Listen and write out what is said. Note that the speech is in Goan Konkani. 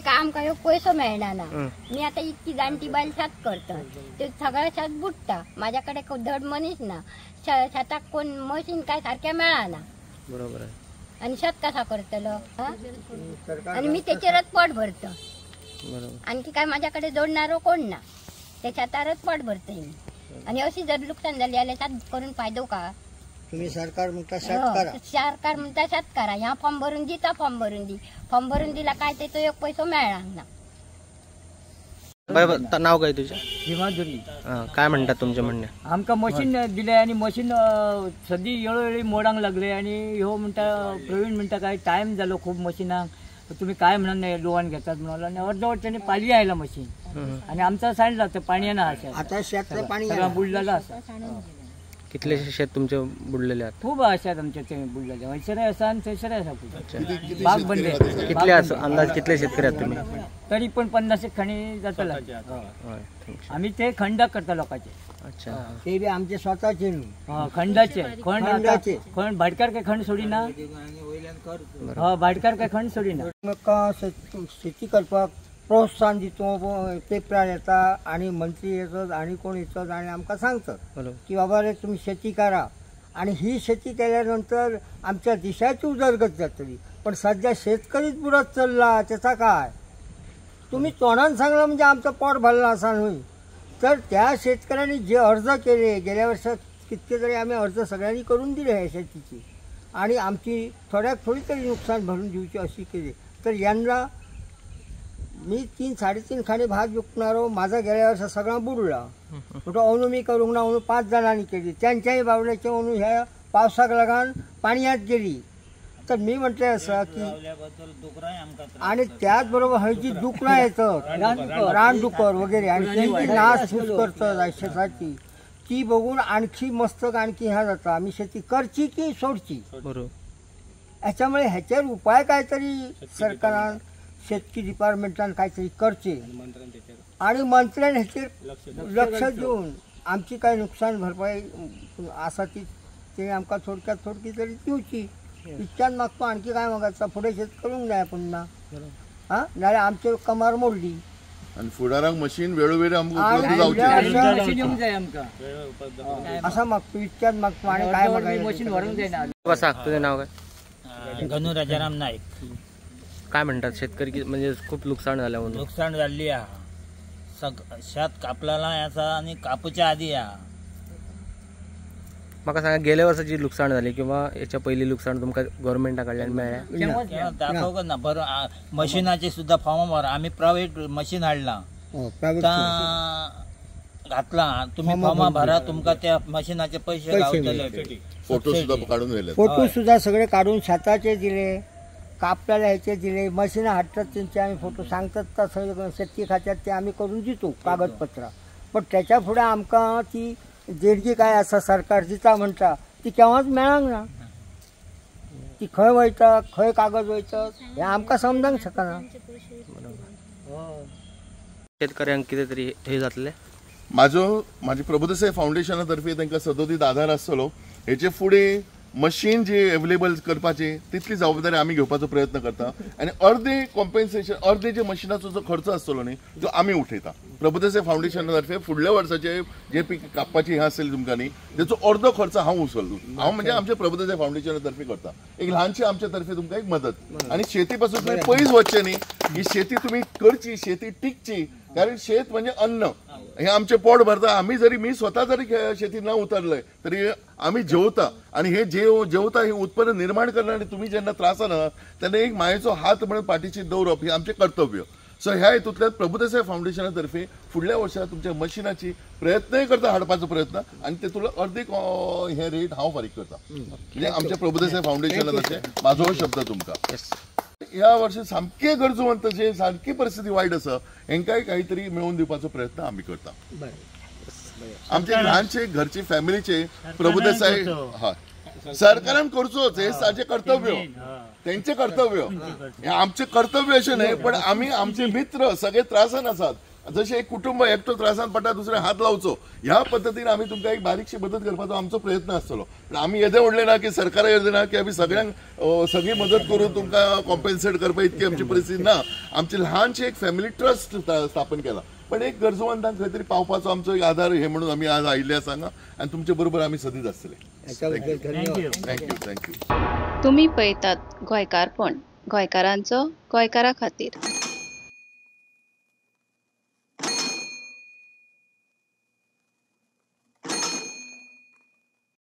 काय आमकां ह्यो पयसो मेळना ना. मी आतां इतकी जाणटी बायल शेत करता, ते सगळें शेत बुडटा. माझ्या कडेन धड मनीस ना, शेताक कोण मशीन काय सारकें मेळना. बरोबर आहे. आनी शेत कसा करतलो? आनी मी तेचेरच पोट भरता, आणखी काय माझ्याकडे जोडणारो कोण ना, त्या शेतारच पोट भरतय मी. आणि अशी जर नुकसान झाली जाल्यार शेत करून फायदो का? तुम्ही सरकार म्हणता शेत करा, सरकार म्हणता शेत करा, ह्या फॉर्म भरून दी, ता फॉर्म भरून दी, फॉर्म भरून दिला काय ते तो एक पैसो मेळना ना. बरोबर. नाव काय तुझं? हिमाधुरी. काय म्हणतात तुमचे म्हणणे? आमकां मशीन दिले आनी मशीन सदी वेळोवेळी मोडांक लागले. आनी ह्यो म्हणटा प्रवीण म्हणटा काय टायम जालो खूब मशिनाक, तुम्ही काय म्हणून नाही लोन घेतात म्हणून. आनी अर्दवट तेणी पाली आयला मशीन आनी आमचा सांडला ते पाणी ना आसा आता शेत पाणी सगळं बुडलेलं आसा. कितले शेत तुमचे बुडलेले आहात? खूब आसात आमचे ते बुडलेले, हयसरय आसा आनी थंयसरय आसा. बाग बंद. कितले अंदाज कितले शेतकरी आहात तुम्ही? तरी पण 50 खणी जातले. आम्ही ते खंडाक करता लोकांचे. अच्छा, ते बी आमचे स्वतःचे खंडाचे. खंडाचे खंड भाटकार काय खंड सोडिना, भाटकार काय खंड सोडिना. शेती करपाक प्रोत्साहन दितो, पेपरार येता आनी मंत्री येतात आनी कोण येतात आनी आमकां सांगतात की बाबा रे तुमी शेती करा आनी ही शेती केल्या नंतर आमच्या देशाची उदरगत जातली. पण सध्या शेतकरीच बुडत चल्ला, त्याचा काय? तुम्ही तोंडान सांगला म्हणजे आमचं पोट भरलं असा न्हय. तर त्या शेतकऱ्यांनी जे अर्ज केले गेल्या वर्षात कितके तरी आम्ही अर्ज सगळ्यांनी करून दिले ह्या शेतीची आणि आमची थोड्यात थोडी तरी नुकसान भरून दिवची अशी केली. तर यंदा मी 3-3.5 खाणे भात विकणारो, माझा गेल्या वर्षा सगळा बुडला. म्हणतो अनु मी करूंक ना, अनु 5 जाणांनी केली, त्यांच्याही बावल्याचे अनु ह्या पावसाक लागून पाणयात गेली. तर मी म्हटले असं की आणि त्याचबरोबर हय जी दुकरां येतात रानडुकर वगैरे आणि त्यांची नासधूस करतात शेताची, ती बघून आणखी मस्तक आणखी ह्या जाता. आम्ही शेती करची की सोडची? बरोबर. ह्याच्यामुळे ह्याच्यावर उपाय काहीतरी सरकारान शेतकी डिपार्टमेंटान काहीतरी करचे आणि मंत्र्यान ह्याचेर लक्ष दिवन आमची काय नुकसान भरपाई आसा ती ते आमकां थोडक्यात थोडकी तरी दिवची. इतक्यान मागतो, आणखी काय मागायचा? फुडें शेत करूंक जाय पुन्हा, हां, नाल्यार आमचे कमार मोडली. आनी फुडाराक मशीन वेळोवेळी आमकां उपलब्ध जावचें असा मागतो, इतक्यान मागतो. आनी काय मागायचं? मशीन व्हरूंक जायना. सांग तुझं नाव काय? गणू राजाराम नाईक. काय म्हणतात शेतकरी म्हणजे खूप नुकसान झालं म्हणून? नुकसान झाली हा, शेत कापलेला आसा आनी कापूच्या आदी हा. म्हाका सांगा गेल्या वर्साची नुकसान झाली किंवा याच्या पहिली नुकसान तुमकां गव्हर्मेंटा कडल्यान मेळ्ळें? दाखोवंक ना बरं. मशिनाचे सुद्दां फॉर्म भर, आमी प्रायवेट मशीन हाडला घातला, तुम्ही फॉर्मा भरा, तुमकां त्या मशिनाचे पैसे गावतले. फोटो सुद्दां काडून व्हेले, फोटो सुद्दां सगळे काडून शेताचे दिले, कापल्याला ह्याचे दिले. मशीनां हाडटात तेंचे आमी फोटो सांगतात तसं शेतकी खात्यात ते आमी करून दितो कागदपत्रां. पण त्याच्या फुडें आमकां ती देणगी काय आसा सरकार दिता म्हणटा ती केव्हाच मेळांक ना. ती खंय वयता, खंय कागद वयता हें आमकां समजूंक शकना. शेतकऱ्यांक कितें तरी हे जातलें? म्हाजे प्रभुदेसाय फावंडेशना तर्फे तांकां सदोदीत आधार आसतलो. हेचे फुडें मशीन जी अवेलेबल करपाची तितली जबाबदारी आमी घेवपाचो प्रयत्न करता आनी अर्दे कॉम्पेन्सेशन, अर्दे जे मशिनाचो जो खर्च आसतलो न्ही तो आमी उठयता. प्रभुदेसाय फावंडेशना तर्फे फुडल्या वर्साचे जे पीक कापपाची हें आसतली तुमकां न्ही तेचो अर्दो खर्च हांव उचललो, हांव म्हणजे आमच्या प्रभुदेसाय फावंडेशना तर्फे करता. एक ल्हानशी आमच्या तर्फे तुमकां एक मदत. आनी शेती पासून तुमी पयस वचचें न्ही, ही शेती तुमी करची, शेती टिकची, कारण शेत म्हणजे अन्न, हे आमचे पोट भरता. आमी जरी मी स्वता जरी शेती न उतरले तरी आमी जेवता आनी हे जेवता हे उत्पन्न निर्माण करना. आनी तुमी जेन्ना त्रासान आहात तेन्ना एक मायेचो हात म्हणून पाठीशी दवरप हे आमचें कर्तव्य. सो ह्या हेतूंतल्यान प्रभुदेसाय फावंडेशना तर्फे फुडल्या वर्सा तुमच्या मशिनाची प्रयत्नय करता हाडपाचो प्रयत्न आनी तेतूंतलो अर्देक हे रेट हांव फारीक करता. म्हणजे आमच्या प्रभुदेसाय फावंडेशनाचे म्हाजो हो शब्द तुमकां. ह्या वर्षी सामके गरजवंत जे सारकी परिस्थिती वायट आसा हेंकाय काहीतरी मेळोवन दिवपाचो प्रयत्न आमी करता. आमचे ल्हानशे घरचे फॅमिलीचे प्रभुदेसाय हय सरकारान करचोच, हे ताचें कर्तव्य, तेंचें कर्तव्य, हे आमचें कर्तव्य अशें न्हय, पण आमी आमचे मित्र सगळे त्रासान आसात जशें एक कुटुंब एकटो त्रासान पडटा दुसरे हात लावचो ह्या पद्दतीन आमी तुमकां एक बारीकशी मदत करपाचो आमचो प्रयत्न आसतलो. पण आमी येदें व्हडलें ना की सरकारा येदें ना की आमी सगळ्यांक सगळी मदत करून तुमकां कॉम्पेन्सेट करपा इतकी आमची परिस्थिती ना. आमची ल्हानशी एक फॅमिली ट्रस्ट स्थापन केला, पण एक गरजवंतांक खंय तरी पावपाचो आमचो एक आधार हे म्हणून आमी आज आयिल्ले आसा हांगा आनी तुमचे बरोबर आमी सदींच आसतले. Thank you thank you. तुमी पळयतात गोंयकारपण, गोंयकारांचो गोंयकारा खातीर.